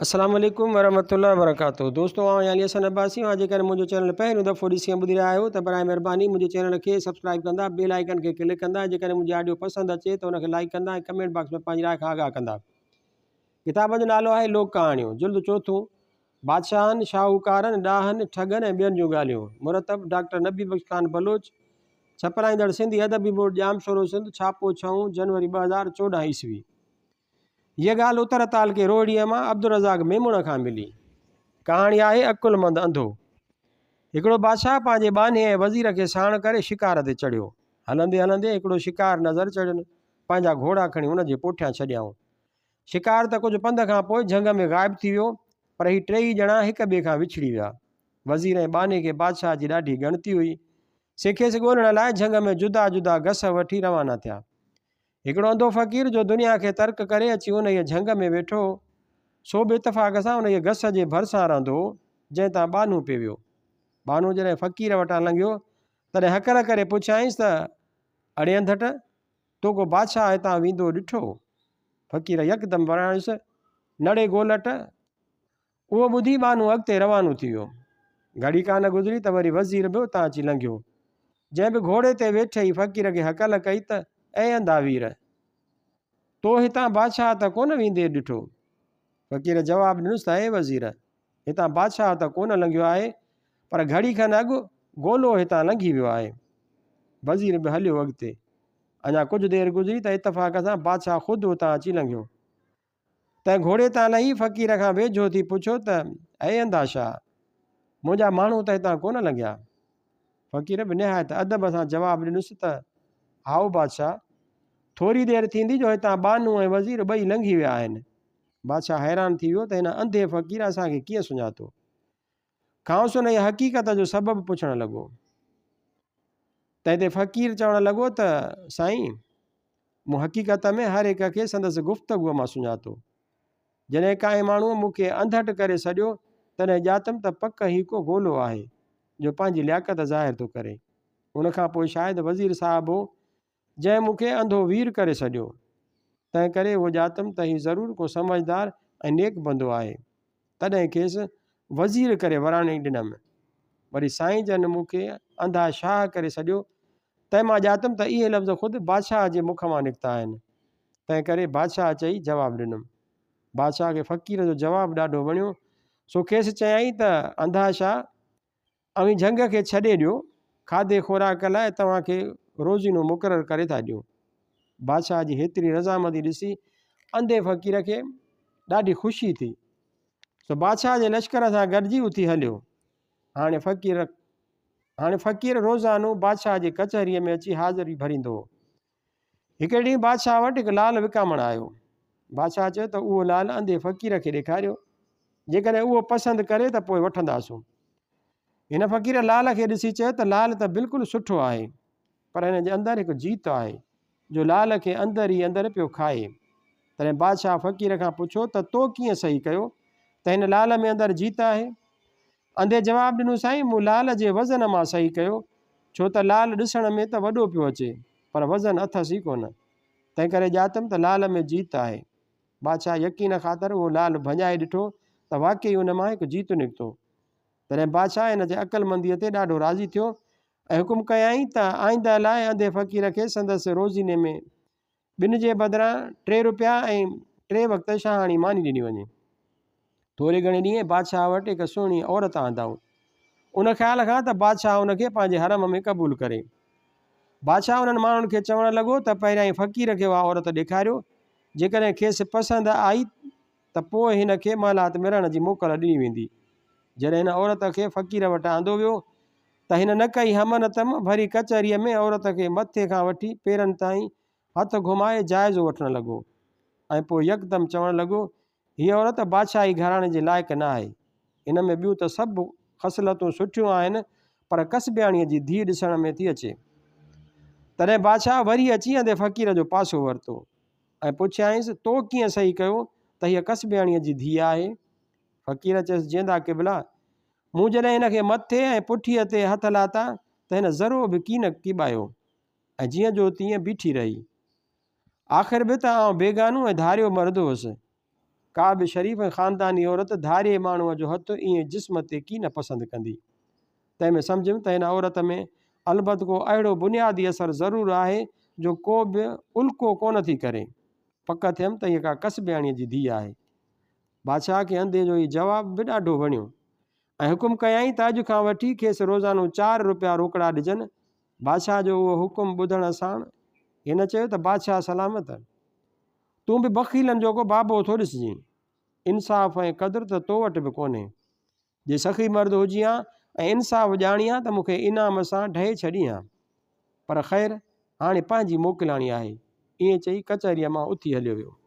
السلام عليڪم ورحمة الله وبرڪاته دوستو آئون علي حسن عباسي اوهان جيڪڏهن منهنجو چينل پهريون دفعو ڏسي ۽ ٻڌي رهيا آهيو ته برائي مهرباني منهنجي چينل کي سبسڪرائب ڪندا بيل آئيڪن کي ڪلڪ ڪندا جيڪڏهن منهنجي آڊيو پسند اچي ته ان کي لائيڪ ڪندا ۽ ڪمينٽ باڪس ۾ پنهنجي راء کان آگاهه ڪندا ڪتاب جو نالو آهي لوڪ ڪهاڻيون جلد چوٿون بادشاهن شاهوڪارن ڏاهن ٺڳن ۽ ٻين جون ڳالهيون مرتب ڊاڪٽر نبي بخش خان بلوچ ڇپرائيندڙ سنڌي ادبي بورڊ ڄامشورو سنڌ ڇاپو ڇهون جنوري 2014 عيسوي هيء ڳالهه اتر تعلقي روهڙيء مان عبدالرزاق ميمڻ کان ملي. ڪهاڻي آهي عقلمند انڌو. هڪڙو بادشاهه پنهنجي ٻانهي ۽ وزير کي ساڻ ڪري شڪار تي چڙهيو. هلندي هلندي هڪڙو شڪار نظر چڙهين. پنهنجا گهوڙا کڻي ان جي پٺيان ڇڏيائون. شڪار ته ڪجهه پنڌ کان پوء جهنگ ۾ غائب ٿي ويو، پر هي ٽيئي ڄڻا هڪ ٻئي کان وڇڙي ويا. وزير ۽ ٻانهي کي بادشاهه جي ڏاڍي ڳڻتي هئي، سي کيس ڳولڻ لاء جهنگ ۾ جدا جدا گس وٺي روانا ٿيا. هڪڙو انڌو فقير جو دنيا کي ترڪ ڪري اچي انهيء جهنگ ۾ ويٺو هو، سو به اتفاق سان انهيء گس جي ڀرسان رهندو هو، جنهن تان ٻانهون پئي ويو. ٻانهون جڏهن فقير وٽان لنگهيو، تڏهن هڪل ڪري پڇيائينس ته، اڙي انڌٽ! تو ڪو بادشاهه هتان ويندو ڏٺو؟ فقير يڪدم وراڻيس، نڙي گولٽ! اهو ٻڌي ٻانهون اڳتي روانو ٿي ويو. گهڙي ڪانه گذري ته وري وزير به اتان اچي لنگهيو، جنهن به گهوڙي تي ويٺي ئي فقير کي هڪل ڪئي ته، اي انڌا وير! تو هتان بادشاهه ته ڪونه ويندي ڏٺو؟ فقير جواب ڏنس ته، اي وزير! هتان بادشاهه ته ڪونه لنگهيو آهي، پر گهڙي کن اڳ گولو هتان لنگهي ويو آهي. وزير به هليو اڳتي. اڃا ڪجهه دير گذري ته اتفاق سان بادشاهه خود اتان اچي لنگهيو. تنهن گهوڙي تان لهي فقير کان ويجهو ٿي پڇيو ته، اي انڌا شاهه! منهنجا ماڻهو ته هتان ڪونه لنگهيا؟ فقير به نهايت ادب سان جواب ڏنس ته، هائو بادشاهه! ٿوري دير ٿيندي جو هتان ٻانهو ۽ وزير ٻئي لنگهي ويا آهن. بادشاهه حيران ٿي ويو ته هن انڌي فقير اسان کي ڪيئن سڃاتو؟ کانئس انهيء حقيقت جو سبب پڇڻ لڳو. تنهن تي فقير چوڻ لڳو ته، سائين! مون حقيقت ۾ هر هڪ کي سندس گفتگوء مان سڃاتو. جڏهن ڪنهن ماڻهوء مون کي انڌٽ ڪري سڏيو، تڏهن ڄاتم ته پڪ هي ڪو گولو آهي، جو پنهنجي لياقت ظاهر ٿو ڪري. ان کان پوء شايد وزير صاحب هو، جنهن مون کي انڌو وير ڪري سڏيو. تنهن ڪري اهو ڄاتم ته هي ضرور ڪو سمجهدار ۽ نيڪ بندو آهي. تڏهن کيس وزير ڪري وراڻي ڏنم. وري سائين جن مون کي انڌا شاهه ڪري سڏيو، تنهن مان ڄاتم ته اهي لفظ خود بادشاهه جي مک مان نڪتا آهن، تنهن ڪري بادشاهه چئي جواب ڏنم. بادشاهه کي فقير جو جواب ڏاڍو وڻيو، سو کيس چيائين ته انڌا شاهه! اوهين جهنگ کي ڇڏي ڏيو، کاڌي خوراڪ لاء توهان کي روزينو مقرر ڪري ٿا ڏيون. بادشاهه جي هيتري رضامندي ڏسي انڌي فقير کي ڏاڍي خوشي ٿي، سو بادشاهه جي لشڪر سان گڏجي اٿي هليو. هاڻي فقير هاڻي فقير روزانو بادشاهه جي ڪچهريء ۾ اچي حاضري ڀريندو هو. هڪڙي ڏينهن بادشاهه وٽ هڪ لال وڪامڻ آيو. بادشاهه چيو ته اهو لال انڌي فقير کي ڏيکاريو، جيڪڏهن اهو پسند ڪري ته پوء وٺنداسون. هن فقير لال کي ڏسي چيو ته لال ته بلڪل سٺو آهي، پر هن جي اندر هڪ جيت آهي، جو لال کي اندر ئي اندر پيو کائي. تڏهن بادشاهه فقير کان پڇيو ته تو ڪيئن سهي ڪيو ته هن لال ۾ اندر جيت آهي؟ انڌي جواب ڏنو سائين مون لال جي وزن مان سهي ڪيو، ڇو ته لال ڏسڻ ۾ ته وڏو پيو اچي، پر وزن اٿس ئي ڪونه. تنهنڪري ڄاتم ته لال ۾ جيت آهي. بادشاهه يقين خاطر اهو لال ڀڃائي ڏٺو ته واقعي ان مان هڪ جيت نڪتو. تڏهن بادشاهه هن جي عقلمنديء تي ڏاڍو راضي ٿيو ۽ حڪم ڪيائين ته آئنده لاء انڌي فقير کي سندس روزيني ۾ ٻن جي بدران ٽي روپيا ۽ ٽي وقت شاهاڻي ماني ڏني وڃي. ٿوري گهڻي ڏينهن بادشاهه وٽ هڪ سهڻي عورت آندائون. ان خيال کان ته بادشاهه ان کي پنهنجي حرم ۾ قبول ڪري. بادشاهه انهن ماڻهن کي چوڻ لڳو ته پهريائين فقير کي اها عورت ڏيکاريو، جيڪڏهن کيس پسند آئي ته پوء هن کي محلات ۾ رهڻ جي موڪل ڏني ويندي. جڏهن هن عورت کي فقير وٽ آندو ويو ته هن نه ڪئي هم نه تم، ڀري ڪچهريء ۾ عورت کي مٿي کان وٺي پيرن تائين هٿ گهمائي جائزو وٺڻ لڳو ۽ پوء يڪدم چوڻ لڳو، هيء عورت بادشاهي گهراڻي جي لائق نه آهي. هن ۾ ٻيون ته سڀ خصلتون سٺيون آهن، پر ڪسبياڻيء جي ڌيء ڏسڻ ۾ ٿي اچي. تڏهن بادشاهه وري اچي انڌي فقير جو پاسو ورتو ۽ پڇيائينس، تو ڪيئن سهي ڪيو ته هيء ڪسبياڻيء جي ڌيء آهي؟ فقير چيس، جيندا قبلا! مون جڏهن هن کي مٿي ۽ پٺيء تي هٿ لاتا ته هن ذرو به ڪين ڪيٻايو ۽ جيئن جو تيئن بيٺي رهي. آخر به ته آئون بيگانو ۽ ڌاريو مرد هوس. ڪا به شريف ۽ خانداني عورت ڌارئي ماڻهوء جو هٿ ائين جسم تي ڪين پسند ڪندي. تنهن ۾ سمجهيم ته هن عورت ۾ البت ڪو اهڙو بنيادي اثر ضرور آهي جو ڪو به الڪو ڪونه ٿي ڪري. پڪ ٿيم ته هيء ڪا ڪسبياڻيء جي ڌيء آهي. بادشاهه کي انڌي جو هي جواب به ڏاڍو وڻيو ۽ حڪم ڪيائين ته اڄ کان وٺي کيس روزانو چار روپيا روڪڙا ڏجن. بادشاهه جو اهو حڪم ٻڌڻ ساڻ هن چيو ته بادشاهه سلامت! تون به بخيلن جو ڪو بابو ٿو ڏسجين. انصاف ۽ قدر ته تو وٽ به ڪونهي. جي سخي مرد هجين ها ۽ انصاف ڄاڻين ها ته مون کي انعام سان ڍئي ڇڏين ها. پر خير، هاڻي پنهنجي موڪلاڻي آهي. ائين چئي ڪچهريء مان اٿي هليو ويو.